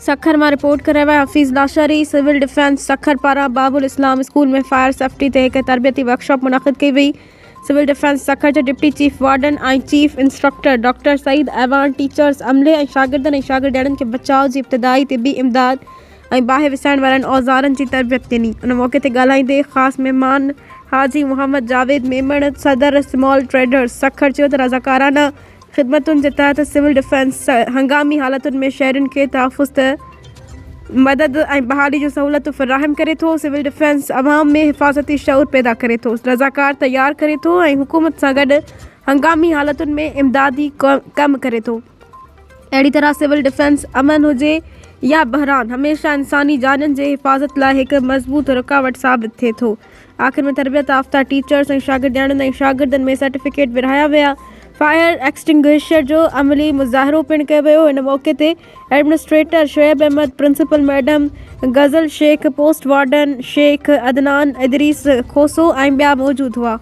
سکر مان رپورٽ ڪري رهيو آهي حفيظ لاشاري، سول ڊفينس سکر پاران باب الاسلام اسڪول ۾ فائر سيفٽي تي هڪ تربيتي ورڪشاپ منعقد ڪئي وئي. سول ڊفينس سکر جي ڊپٽي چيف وارڊن ۽ chief instructor doctor Saeed Awan teachers, عملي ۽ شاگردن ۽ شاگردياڻين کي بچاء جي ابتدائي طبي امداد ۽ باهه وسائڻ وارن اوزارن جي تربيت ڏني. ان موقعي تي ڳالهائيندي خاص مهمان حاجي محمد جاويد ميمڻ صدر سمال ٽريڊرز سکر چيو ته رضاڪارانه خدمتن جي تحت سول ڊفينس هنگامي حالتن ۾ شهرين کي تحفظ، مدد ۽ بحالي جون سهولتون فراهم ڪري ٿو، سول ڊفينس عوام ۾ حفاظتي شعور پيدا ڪري ٿو، رضاڪار تيار ڪري ٿو ۽ حڪومت سان گڏ هنگامي حالتن ۾ امدادي ڪم ڪري ٿو. اهڙي طرح سول ڊفينس امن هجي يا بحران هميشه انساني جانين جي حفاظت لاء هڪ مضبوط رڪاوٽ ثابت ٿئي ٿو. آخر ۾ تربيت يافته ٽيچرز ۽ شاگردياڻين ۽ شاگردن ۾ سرٽيفڪيٽ ورهايا ويا. فائر ايڪسٽنگوئشر جو عملي مظاهرو پڻ ڪيو ويو. ان موقعي تي administrator Shoaib Ahmed, principal madam Ghazal Shaikh, post warden Shaikh Adnan Idrees Khoso ۽ ٻيا موجود هئا.